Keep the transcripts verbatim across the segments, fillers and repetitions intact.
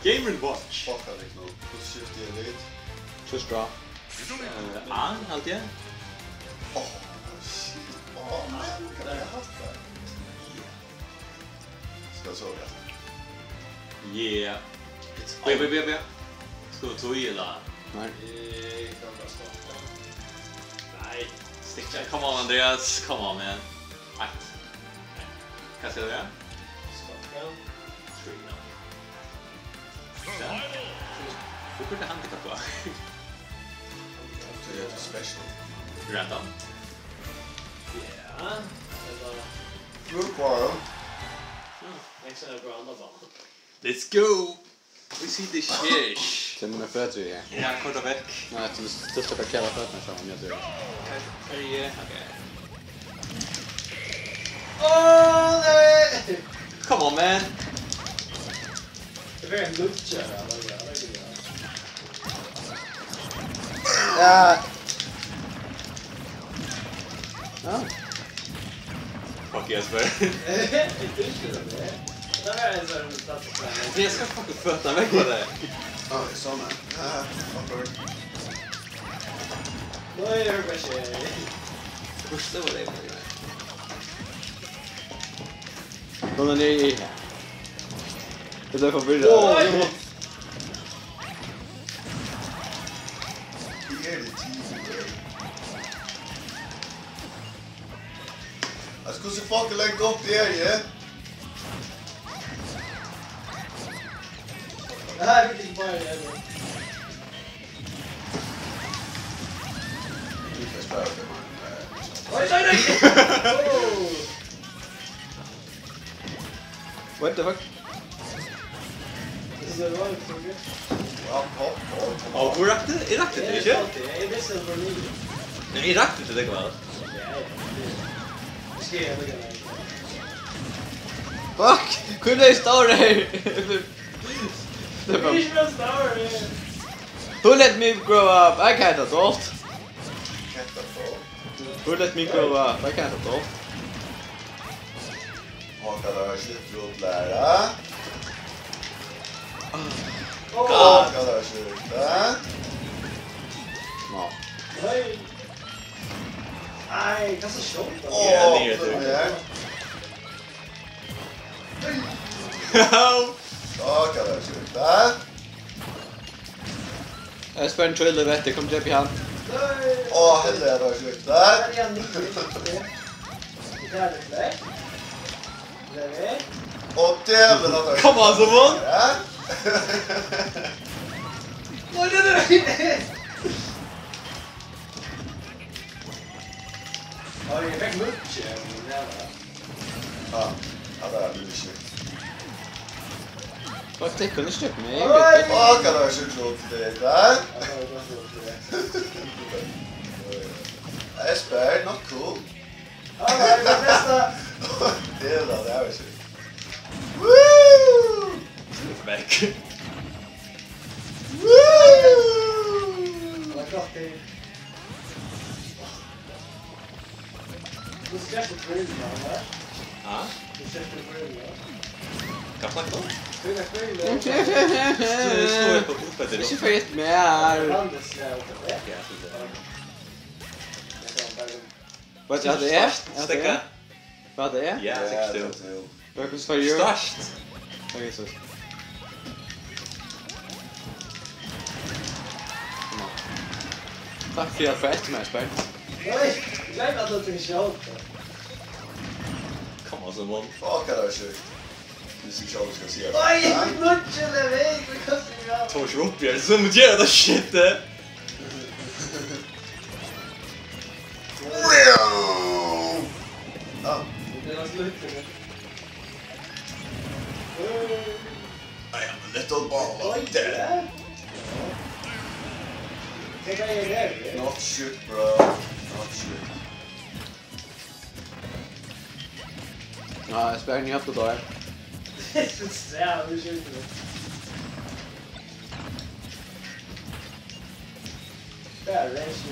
Game and Watch. Fuck, hann er knop. Hvussu skifti eg lit? Trýst á. Eh, A, haldi eg. Åh, shit. Åh, nei, hvat er hatta? Skal eg sova? Yeah. Bíða, bíða, bíða, bíða. Skal tú ella? Nei. Eg kann bara stoppa. Nei. Stikk. Come on, Andreas. Come on, man. Eitt. Hvat skal eg gera? Stoppa. Three, no. Ja. Tú, tú burdi handicap, va? Tú er special. Random. Ja, ella Brúk bara. Ja, eg sá bara andan bana. Let's go! We see the shish. Tað er mínar føtur í her. Ja, koyr tað vekk. Nei, tú, tú skal bara kela føturnar saman, ja, tú. Hvar, hvar er eg? Ok. Åh, nei! Come on, man. Tað er ein lukkja, ja, tað er, ja, tað er, ja. Ja. Ja. Fuck yes, man. Eg skal fucking føta vekk frá tær. Åh, eg sá meg. Ah, fucker. Nei, eg høyrdi ikki. Hvussu var tað? Kom nú niður í. Eg blívi forvirrað. Wow. Hví er tað tíð, bro? Altso, hvussu fucking langt upp er eg? Nei, eg veit ikki, bara eg, bro. Oj, nei, nei! Oh. What the fuck? Á, tú rakti? Eg rakti tað ikki. Nei, eg rakti tað, tað var. Fuck! Hví blívi eg stórur her? Who let me grow up? I can't adult. Who let me grow up? I can't adult. Hon kann vera skift rot læra. Hon kann vera skift, eh? Nå. Nei. Nei, hvat er så sjovt, da? Åh, ja, det er det. Hon kann vera skift, eh? Espen, trýl, veit eg, kom, drepi hann. Á, helviti, tað var sjúkt. Nei. Á, dæven, tað var sjúkt. Come on, someone. Ja. Nei, nei, nei. Oj, eg fekk nýggj, eh, ja. Ja, ja, tað er veldig sjukt. Fuck, tað kunnu ikki drepa meg. Oj! Fuck, tað var sjukt flott, tað der. Ja, tað var flott, tað der. Espen, not cool. Ja, tað er tað besta. Tað er tað, tað er sjukt. Woo! Vekk. Woo! Tað var flott, tað. Hvussu gert tú green, ja? Ha? Hvussu gert tú green, ja? Hvat snakkar tú um? Tú er green, ja. Tú, tú er på oppe til. Ikki fyri eitt meir. Landet skal oppe, ja. Ja, so er tað. Hvat er tað? Stekka. Hvat er tað? Ja, ja, seks, tað er tað. Welcome to you. Størst. Takk, Jesus. Takk fyri at fáa eftir mær, Espen. Oj, glem at lata meg skjóta. Come on, someone. Fuck, tað var sjúkt. Hvis eg sjálv skal siga. Oj, nýggj level, hvat kostar tað? Tók ikki upp her, so má gera tað shit, eh. Wow! Ah. Tað er slutt, ja. I am a little ball of death. Not shit, bro. Not shit. Ja, eg spæli nú aftur tá. Ja, nú skilur eg. Bara range,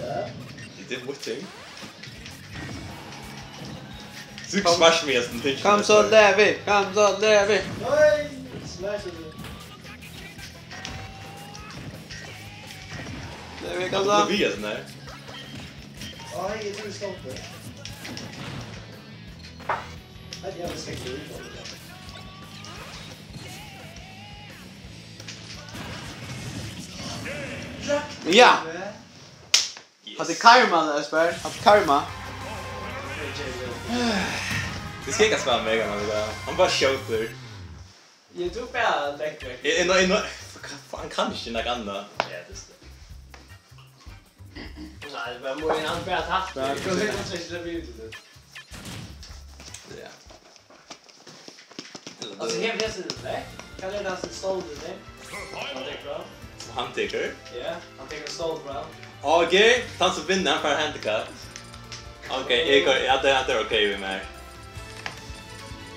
ja. It did what thing? Kom. Smash me as the thing. Kom so, Levi. Kom so, Levi. Nei, smash me. Eg kann ta. Tobias, nei. Ai, eg trúði, eg slepti. Ai, eg havi slett ikki. Ja! Hatta er karma, Esper. Hatta er karma. Tú skalt ikki spæla Mega Man, hann bara skjýtur. Eg tók bara dekk vekk. Eg, eg, eg, eg, hann kann ikki nakað annað. Ja, tað er Nei, men má eg bara tappa? Ja, eg kann sikkert spæla við tað. Ja. Altso, her er tað dekk. Hvat er tað sum stóð her? Hann tekur av. Hann tekur? Ja, hann tekur stór frá. Ok, tann sum vinnur, hann fær handicap. Ok, eg koyri, ja, tað, tað er ok við mær.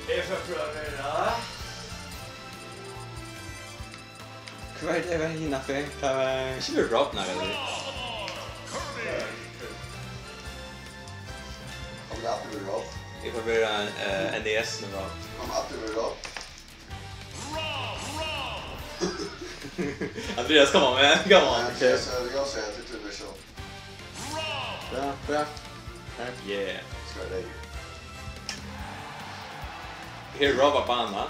Eg fari at prøva at vera Hvat er tað, hvat er hin aftur? Tað var ikki við Rob nakað, ella? Kom aftur við Rob. Eg fari vera, eh, N E S við Rob. Kom aftur við Rob. Andreas, come on, man. Come on. Ja, Andreas, eh, eg sigi at tú er so. Bra, bra. Her. Yeah. Skal eg Her er Rob á bana.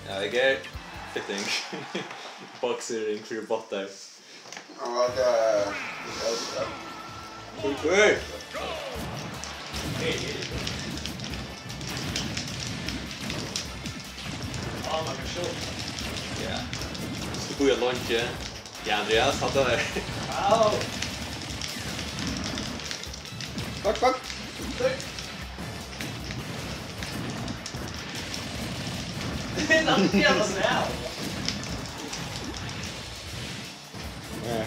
Ja, eg er fitting. Boxering fyri bottar. Ja, tað er, Hey. Ja. Skal bíða leingi. Ja, Andreas, hatta er Au! Fuck, fuck. Nei. Nei, Andreas, ja. Ja.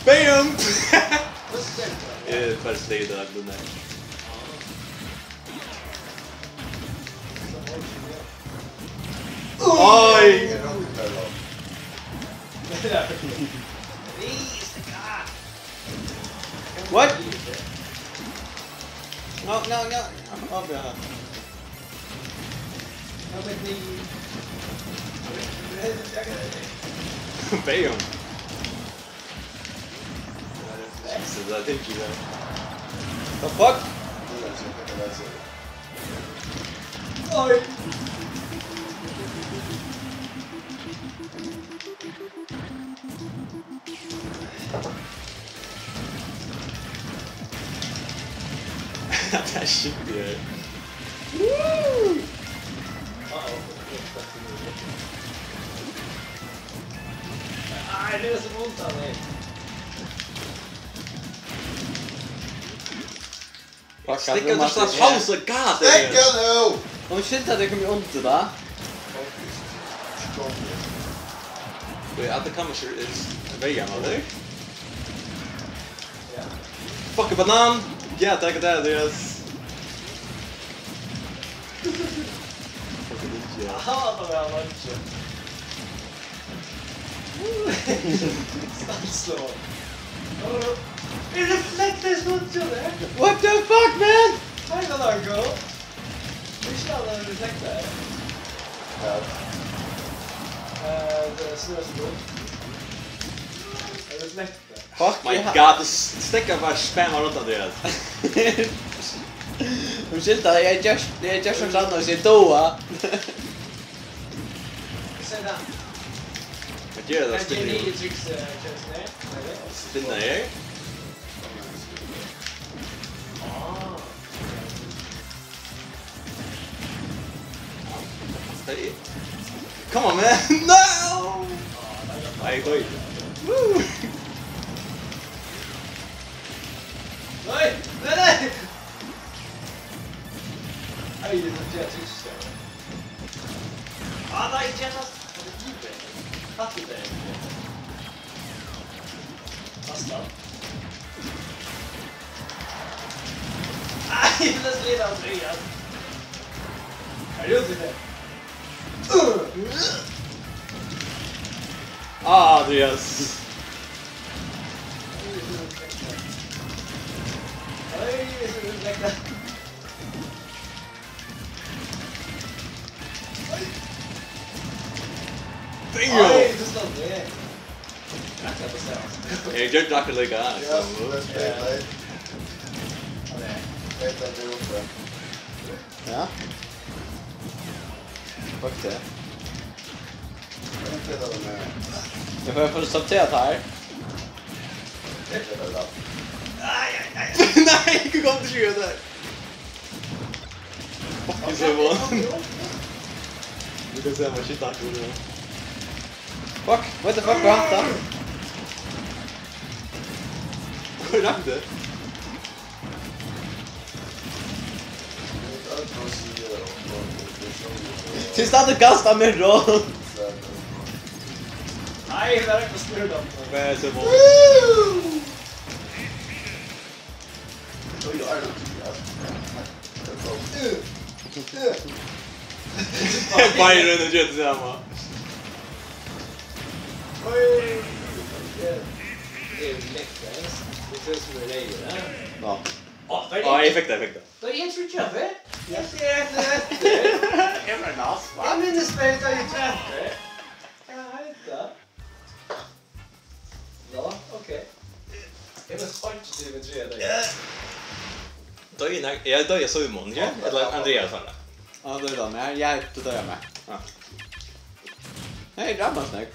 Bam! Eg er bara slegið av den her. Oj! What? No, no, no. Oh, yeah. Bam! Jesus, I think you know. The fuck? Oj! Tað er sjúkt, ja. Woo! Ai, tað er so vondt av mær. Fuck, stikka, tú slapp pausa, gat. Stikka nú! Hon skilti at eg kom í undir, va? Wait, at the camera is very young, are they? Fuck a banan! Yeah, take it out, yes. Fucking idiot. Aha, tað var hann ikki. Stansløg. Eg reflekterar so til det. What the fuck, man? Hei, Largo. Vi skal ha reflekter. Ja. Eh, det er snø som går. Reflekter. Fuck, my god, tú s-, steðgar bara at spamma rundan, Andreas. Umskylda, eg geri, eg geri sovorðið annars, eg dáa. Hvat ger tað? Spinna her? Hey. Come on, man. No! Hey, wait. Woo! Nei, nei, nei! Ai, eg tók tað trist. Ah, nei, eg tók tað. Takk fyri tað. Basta. Ai, eg bleiv slitin av trýan. Er tað út við tað? Ah, Andreas. Oj, eg skal leggja. Bingo! Oj, det slog det. Akkurat det samme. Jeg gjorde det akkurat like, ja, så. Let's play, play. Okay. Play, play, play, play. Ja. Fuck det. Jeg får, jeg får sorteret her. Nei, nei, nei. Nei, du kom til å gjøre det. Fucking Simon. Du kan se meg shit akkurat nå. Fuck, what the fuck, hva er det? Hvor er det? Til stadig gasta meg rundt. Nei, det er ikke styrt om. Hva er det, Simon? Byron og Jens saman. Oj! Det er jo litt, det ser ut som en regel, ja. Ja. Å, ferdig. Ja, jeg fikk det, jeg fikk det. Da er jeg trygt, ja, vel? Jeg ser etter, etter. Jeg var nas, hva? Jeg minnes vel, da jeg trente. Hva heter det? Ja, ok. Jeg var spent til vi tre, det. Døy, nei, jeg døy, jeg så i måneden, ikke? Eller Andreas, var det? Ja, det er det, men jeg, jeg, det dør jeg med. Ja. Nei, det er bare snakk.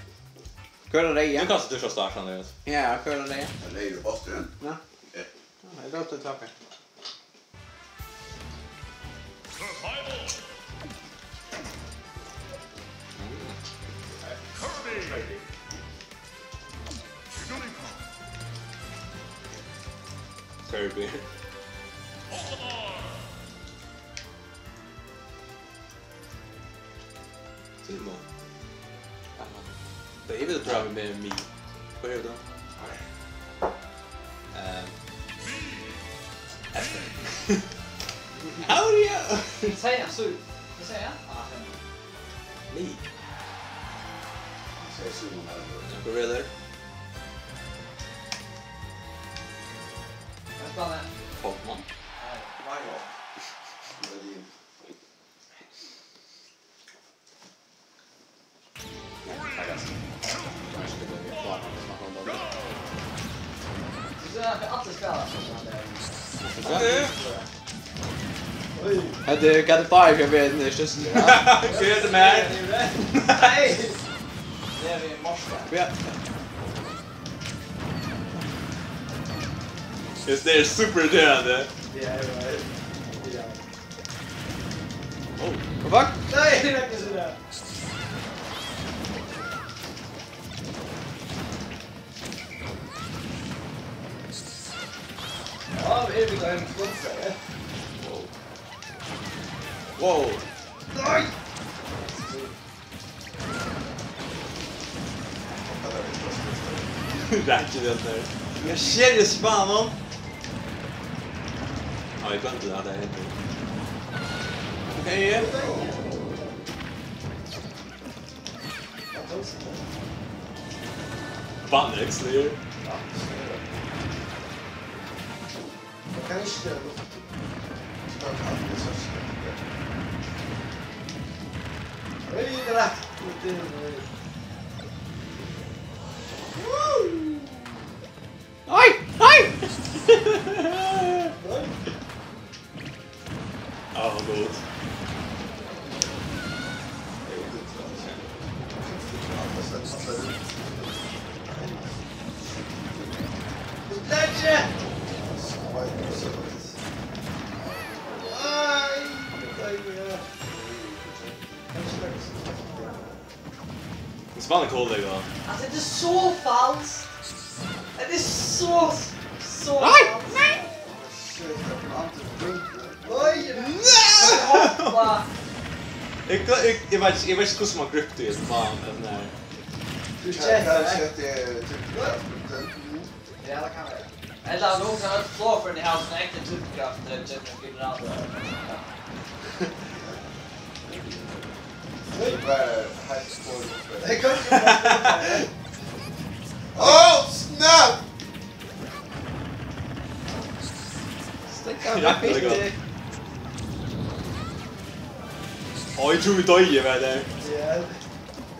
Kør og reie. Du kan ikke du så starte, Andreas. Ja, ja, kør og reie. Jeg leier jo posten. Ja. Ja. Ja, jeg drar opp til taket. Survival. Kirby. Kirby. Olimar. Simon. Aha. David er bra med mig. Hvad er det? Ehm. Asper. Audio! Hvad sagde jeg? Syv. Hvad sagde jeg? Ah, fem. Ni. Sagde Simon her. Uncle Riddler. Hvad spiller jeg? Pokémon. Nej, Mario. Hvad er det? Hetta er Got Fire fyri at vera nýstur. Hvat er tað? Nei! Tað er við morska. Ja. Yes, tað er super irriterandi. Ja, ja, ja. Oh, what the fuck? Nei, tað er ikki so. Ja, her er vit ein sponsor, ja. Wow. Wow. Nei! Rætt í den der. Hvat skjer í spælinum? Á, eg gloymdi, at tað hetta. Ok, ja. Vann, actually. Oj, oj! Åh, gud. Spennende kollega. Altså, det er så falskt. Det er så, så falskt. Nei! Nei! Oj, nei! Hoppa! Eg, eg, eg veit ikki, eg veit ikki hvussu man gripti í hesum faen, men, eh. Du sjekker. Kanskje at det er typ, ja, den. Ja, det kan være. Ella at hon kann hava flogførini í havn, sum ekta tyngdarkraft, eh, general. Hey, bara heilt spor. Hey, kanskje bara spor. Oh, snap! Stikka. Ja, det er godt. Oj, eg trúði, vit doyðu, hvat er tað? Ja.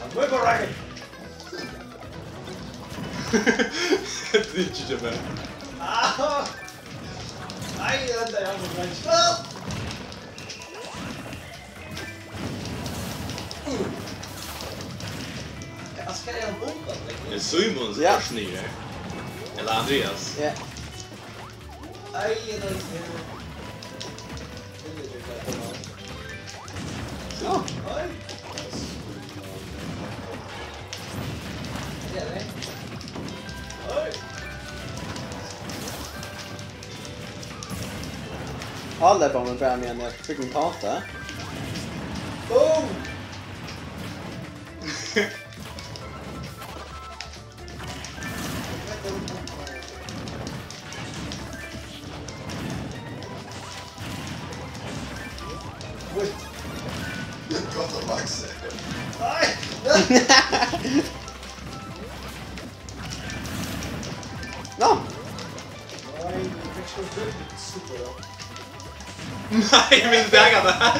Hann gongur bara. Hetta er ikki hjá mær. Ah! Nei, hetta er hann, Frank. Hvat skal eg Er Símun sum Ja. Koyrt niður her? Ella Andrias? Ja. Ai, eg veit ikki. Ja. Ai. Áleppa meg bara meðan eg freaking táta. Boom! Oj. Gott at Max er. Nei! Nå! Nei, eg fekk so super, ja. Nei, eg vil bjarga tað.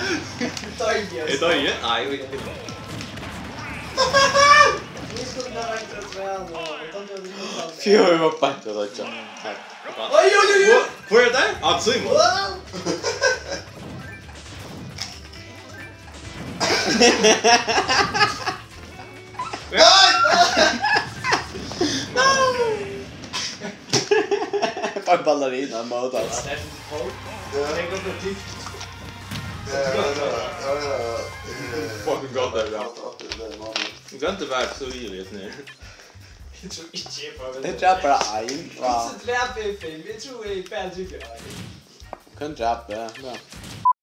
Doyði, Eg doyði? Nei, eg vil ikki. Eg skuldi bara venta til tað, og, og tá døði eg. Fjør var beint at doyggja. Her. Oj, oj, oj, oj. Hvar, hvar er tað? Ah, Símun. Wow. Nei! Nei! Bara ballerina mode, altså. Ja, det er så dypt. Ja, ja, ja, ja, ja. Fucking godt, det er bra. Godt, det er det, mann. Grønt er bare så ille, sådan her. Jeg tror ikke, jeg får Det er bare en. Wow. Ikke drepe en film. Jeg tror, jeg bare drikker en. Kun drepe, ja.